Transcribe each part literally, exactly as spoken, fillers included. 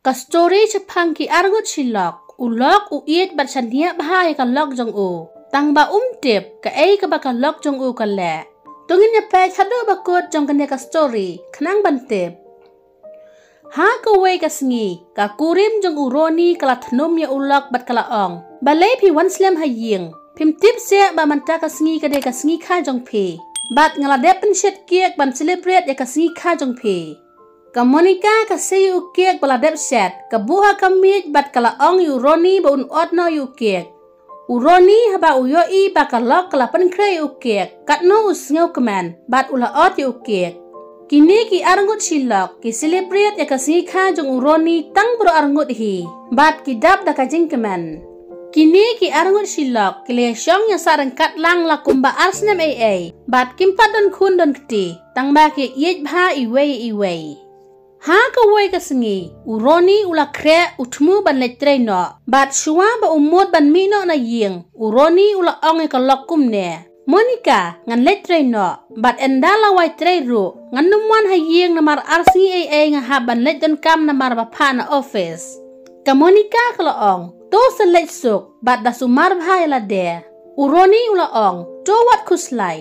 Ka story shaphang ki arngut shilok. U lok u ïeit bad shaniah bha ïa ka lok jong u. Tang ba um tip kaei kaba ka lok jong u ka leh. To ngin ïa peit haduh ba kut jong kane ka story khnang ban tip. Ha kawei ka sngi, ka kurim jong u Ronnie ka la thnum ïa u lok bad ka la ong, "Balei phi wan slem ha ïing? Phim tip seh ba mynta ka sngi ka dei ka sngi kha jong phi. Bad nga la dep pynshit cake ban celebrate ïa ka sngi kha jong phi." Ka Monica ka sei ïa u cake ba la dep shet, ka buh ha ka miej bad ka la ong ïa u Ronnie ba un ot noh ïa u cake. U Ronnie haba u ïohi ba ka lok ka la pynkhreh ïa u cake, katno u sngewkmen bad u la ot ïa u cake. Kine ki arngut shilok ki celebrate ïa ka sngi kha jong u Ronnie tang baroh arngut hi bad ki dap da ka jingkmen. Kine ki arngut shilok ki la ïashong ïasah ryngkat lang la kumba ar snem ei ei bad kim pat don khun don kti, tang ba ki ïeit bha iwei ïa iwei. Ha kawei ka sngi, u Ronnie u la khreh, u thmu ban leit trei noh. Bad shuwa ba u mut ban mih noh na ïing, u Ronnie u la ong ïa ka lok kumne, "Monica, ngan leit trei noh." Bad ynda la wai trei ruh, "Ngan nym wan ha ïing namar ar sngi ei ei nga hap ban leit donkam namar ba phah na office." Ka Monica ka la ong, "To sa leit suk, bad da sumar bha ïa lade." U Ronnie u la ong, "To wat khuslai."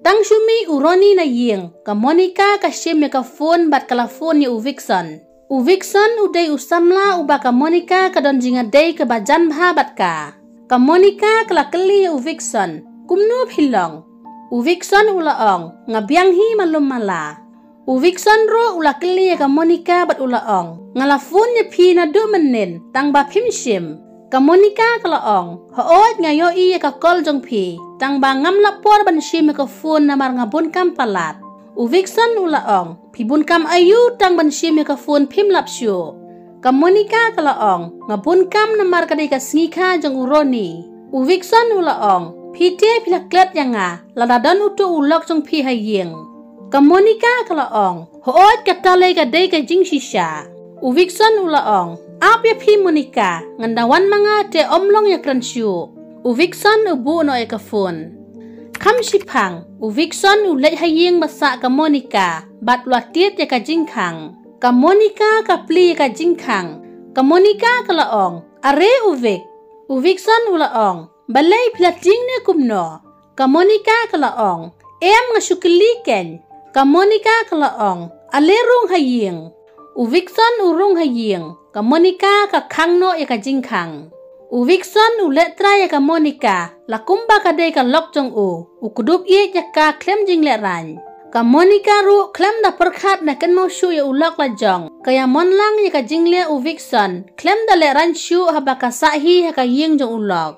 Tang shu mih u Ronnie na ïing, ka Monica ka shim ïa ka phone bad ka la phone ïa u Vixen. U Vixen u dei u samla uba ka Monica ka don jingïadei kaba jan bha bad ka. Ka Monica ka la kylli ïa u Vixen, "Kumno phi long?" U Vixen u la ong, "Nga biang hi malum mala." U Vixen ruh u la kylli ïa ka Monica bad u la ong, "Nga la phone ïa phi naduh mynnin, tang ba phim shim." Ka Monica ka la ong, "Hooid nga ïohi ïa ka call jong phi, tang ba ngam lap por ban shim ïa ka phone namar nga bun kam palat." U Vixen u la ong, "Phi bun kam aïu tang ban shim ïa ka phone phim lap shuh?" Ka Monica ka la ong, "Nga bun kam namar ka dei ka sngi kha jong u Ronnie." U Vixen u la ong, "Phi te phi la klet ïa nga, lada don uto u lok jong phi ha ïing." Ka Monica ka la ong, "Hooid, kata lei ka dei ka jingshisha." U Vixen u la ong, "Ap ïa phi Monica, ngan da wan ma nga te ym long ïakren shuh." U Vixen u buh noh ïa ka phone. Kham shiphang, u Vixen u leit ha ïing ba sah ka Monica, bad u la tied ïa ka jingkhang. Ka Monica ka plie ïa ka jingkhang. Ka Monica ka la ong, "Are u Vic." U Vixen u la ong, "Balei phi la tieng ne kumno?" Ka Monica ka la ong, "Em, nga shu kylli kein." Ka Monica ka la ong, "Ale rung ha ïing." U Vixen u rung ha ïing, ka Monica ka khang noh ïa ka jingkhang. U Vixen u leh trai ïa ka Monica, la kumba ka dei ka lok jong u, u kdup ïeit ïa ka khlem jingleh rain. Ka Monica ruh khlem da pyrkhat ne kynmaw shuh ïa u lok la jong, ka ïamon lang ïa ka jingleh u Vixen, khlem da leh rain shuh haba ka sah hi ha ka ïing jong u lok.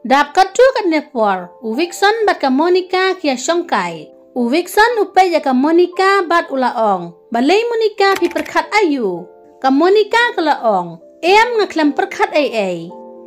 Dap katto katne por, u Vixen bad ka Monica ki ïashongkai. U Vixen u peit ïa ka Monica bad u la ong, "Balei Monica phi pyrkhat aïu?" Ka Monica ka la ong, "Em, nga khlem pyrkhat ei ei."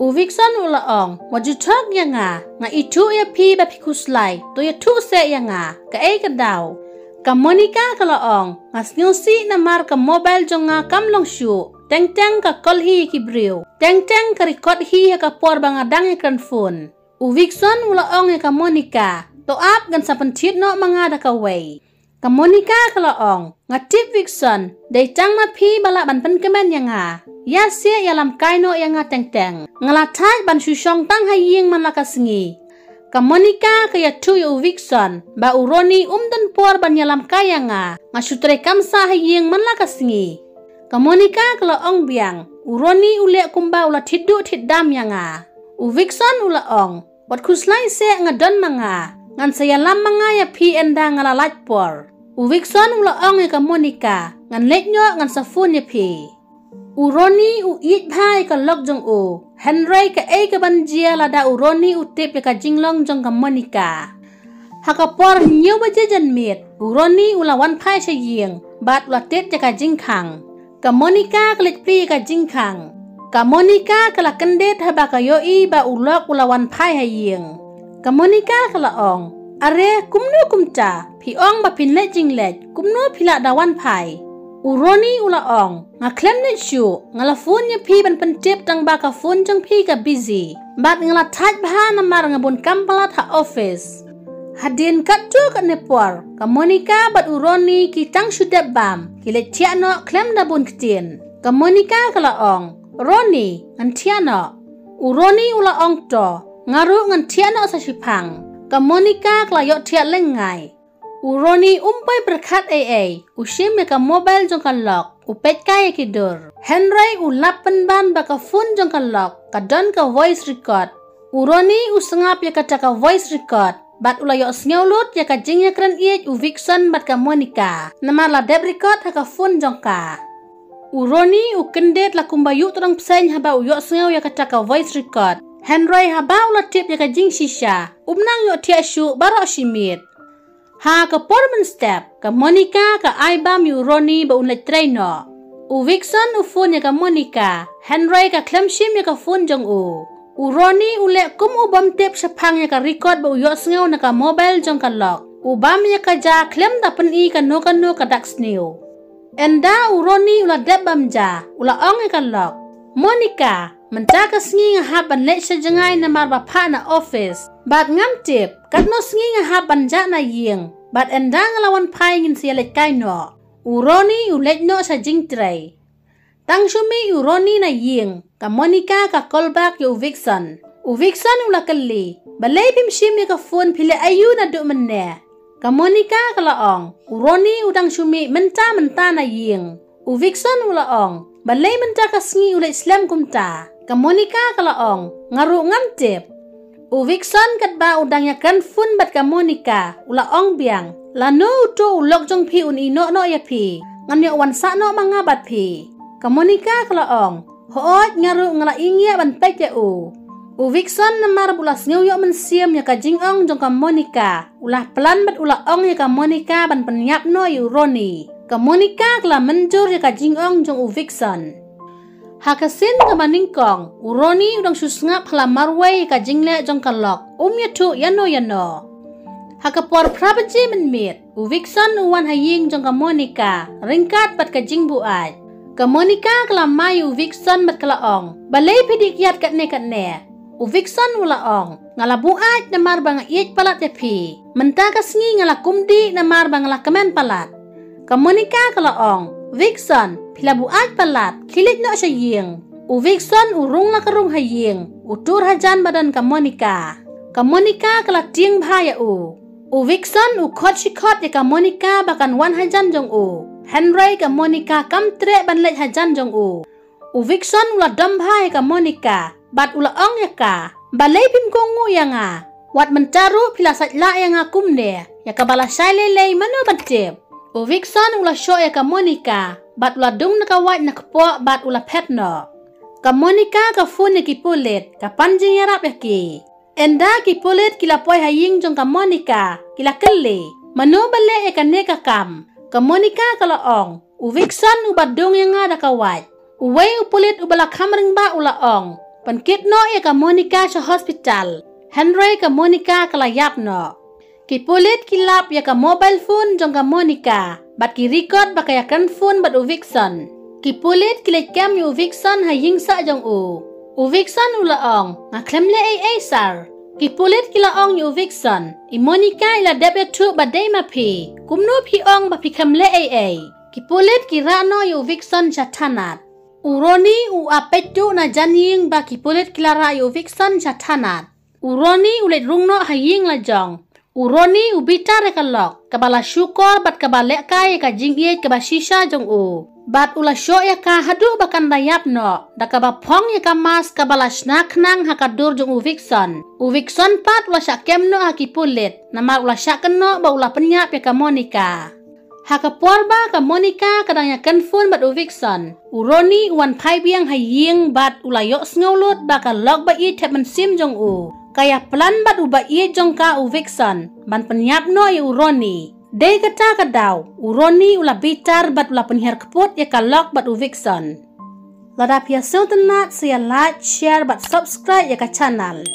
U Vixen u la ong, "Wat ju thok ïa nga, nga ithuh ïa phi ba phi khuslai, to ïathuh seh ïa nga, kaei ka daw?" Ka Monica ka la ong, "Nga sngewsih namar ka mobile jong nga kam long shuh, teng teng ka call hi ïa ki briew, teng teng ka record hi ha ka por ba nga dang ïakren phone." U Vixen u la ong ïa ka Monica, "To ap, ngan sa pynthied noh ma nga da kawei." Ka Monica ka la ong, "Nga tip Vixen, dei tang ma phi ba lah ban pynkmen ïa nga. Ïa seh ïalam kai noh ïa nga teng teng. Nga la thait ban shu shong tang ha ïing man la ka sngi." Ka Monica ka ïathuh ïa u Vixen, ba u Ronnie um don por ban ïalam kai ïa nga. Nga shu trei kam sah ha ïing man la ka sngi. Ka Monica ka la ong biang, "U Ronnie u leh kumba u la thied duh thied dam ïa nga." U Vixen u la ong, "Wat khuslai seh, nga don ma nga. Ngan sa ïalam ma nga ïa phi ynda nga la lait por." U Vixen u la ong ïa ka Monica, "Ngan leit noh, ngan sa phone ïa phi." U Ronnie u ïeit bha ïa ka lok jong u. Hynrei kaei kaban jia lada u Ronnie u tip ïa ka jinglong jong ka Monica. Ha ka por hynñiew baje janmiet, u Ronnie u la wan phai sha ïing, bad u la tied ïa ka jingkhang. Ka Monica ka leit plie ïa ka jingkhang. Ka Monica ka la kyndit haba ka ïohi ba u lok u la wan phai ha ïing. Ka Monica ka la ong, "Are, kumno kumta, phi ong ba phin leit jingleit, kumno phi lah da wan phai?" U Ronnie u la ong, "Nga khlem leit shuh, nga la phone ïa phi ban pyntip tang ba ka phone jong phi ka busy. Bad nga la thait bha namar nga bun kam palat ha office." Hadien katto katne por, ka Monica bad u Ronnie ki tang shu dep bam, ki leit thiah noh khlem da bun ktien. Ka Monica ka la ong, "Ronnie, ngan thiah noh." U Ronnie u la ong, "To, nga ruh ngan thiah noh sa shiphang." Ka Monica ka la ïohthiah lyngngai. U Ronnie um poi pyrkhat ei ei, u shim ïa ka mobile jong ka Locke, u peit kai ïa ki dur. Hynrei u lap pynban ba ka phone jong ka Locke ka don ka voice record. U Ronnie u sngap ïa kata ka voice record bad u la ïohsngew lut ïa ka jingïakren ïeit u Vixen bad ka Monica, namar la dep record ha ka phone jong ka. U Ronnie u kyndit la kumba ïuh tyrang bseiñ haba u ïohsngew ïa kata ka voice record. Hynrei haba u la tip ïa ka jingshisha, um nang ïohthiah shuh baroh shi miet. Ha ka por mynstep, ka Monica ka ai bam ïa u Ronnie ba un leit trei noh. U Vixen u phone ïa ka Monica, hynrei ka khlem shim ïa ka phone jong u. U Ronnie u leh kum u bym tip shaphang ïa ka record ba u ïohsngew na ka mobile jong ka Locke. U bam ïa ka ja khlem da pyni kano kano ka dak sniew. Ynda u Ronnie u la dep bam ja, u la ong ïa ka Locke, "Monica, mynta ka sngi nga hap ban leit sha jngai namar ba phah na office. Bad ngam tip katno sngi nga hap ban jah na ïing. Bad ynda nga la wan phai ngin sa ïaleit kai noh." U Ronnie u leit noh sha jingtrei. Tang shu mih u Ronnie na ïing, ka Monica ka call back ïa u Vixen. U Vixen u la kylli, "Balei phim shim ïa ka phone, phi leh aïu naduh mynne?" Ka Monica ka la ong, "U Ronnie u dang shu mih mynta mynta na ïing." U Vixen u la ong, "Balei mynta ka sngi u leit slem kumta?" Ka Monica ka la ong, "Nga ruh ngam tip." U Vixen katba u dang ïakren phone bad ka Monica, u la ong biang, "Lano uto u Locke jong phi un ïehnoh noh ïa phi? Ngan ïoh wan sah noh ma nga bad phi." Ka Monica ka la ong, "Hooid, nga ruh nga la ïngiah ban peit ïa u." U Vixen namar ba u la sngew ïoh mynsiem ïa ka jingong jong ka Monica, u la plan bad u la ong ïa ka Monica ban pynïap noh ïa u Ronnie. Ka Monica ka la mynjur ïa ka jingong jong u Vixen. Ha ka sien kaba nyngkong, u Ronnie u dang shu sngap ha la marwei ïa ka jingleh jong ka Locke, um ïathuh ïano ïano. Ha ka por phra baje mynmiet, u Vixen u wan ha ïing jong ka Monica, ryngkat bad ka jingbuaid. Ka Monica ka la mai ïa u Vixen bad ka la ong, "Balei phi dih kiad katne katne?" U Vixen u la ong, "Nga la buaid namar ba nga ïeit palat ïa phi. Mynta ka sngi nga la kum dih namar ba nga la kmen palat." Ka Monica ka la ong, "Vixen, phi la buaid palat, khie leit noh sha ïing." U Vixen u rung la ka rung ha ïing, u tur hajan ba don ka Monica. Ka Monica ka la tieng bha ïa u. U Vixen u khot shi khot ïa ka Monica ba kan wan hajan jong u. Hynrei ka Monica kam treh ban leit hajan jong u. U Vixen u la dom bha ïa ka Monica, bad u la ong ïa ka, "Balei phim kohnguh ïa nga? Wat mynta ruh phi la sait lah ïa nga kumne, ïa kaba la shai lei lei mano ban tip?" U Vixen u la shoh ïa ka Monica, bad u la dung da ka wait na kpoh bad u la phet noh. Ka Monica ka phone ïa ki pulit, ka pan jingïarap ïa ki. Ynda ki pulit ki la poi ha ïing jong ka Monica, ki la kylli, "Mano ba leh ïa kane ka kam?" Ka Monica ka la ong, "U Vixen uba dung ïa nga da ka wait." Uwei u pulit uba la kham ring bha u la ong, "Pynkit noh ïa ka Monica sha hospital." Hynrei ka Monica ka la ïap noh. Ki pulit ki lap ïa ka mobile phone jong ka Monica, bad ki record ba ka ïakren phone bad u Vixen. Ki pulit ki leit kem ïa u Vixen ha ïing sah jong u. U Vixen u la ong, "Nga khlem leh ei ei sir." Ki pulit ki la ong ïa u Vixen, "I Monica i la dep ïathuh ba dei ma phi. Kumno phi ong ba phi khlem leh ei ei?" Ki pulit ki rah noh ïa u Vixen sha thanat. U Ronnie u ap peit tuh na jan ïing ba ki pulit ki la rah ïa u Vixen sha thanat. U Ronnie u leit rung noh ha ïing la jong. U Ronnie u bitar ïa ka Locke, kaba la shukor bad kaba lehkai ïa ka jingïeit kaba shisha jong u. Bad u la shoh ïa ka haduh ba kan da ïap noh, da kaba phong ïa ka mask kaba la shna khnang ha ka dur jong u Vixen. U Vixen pat u la shah kem noh ha ki pulit, namar u la shah kynnoh ba u la pynïap ïa ka Monica. Ha ka por ba ka Monica ka dang ïakren phone bad u Vixen, u Ronnie u wan phai biang ha ïing bad u la ïohsngew lut ba ka Locke ba ïeit thep mynsiem jong u ka ïa plan bad u ba ïeit jong ka u Vixen ban pynïap noh ïa u Ronnie. Dei kata ka daw, u Ronnie u la bitar bad u la pynhiar kput ïa ka Locke bad u Vixen. Lada phi ïa sngewtynnat sa ïa like, share bad subscribe ïa ka channel.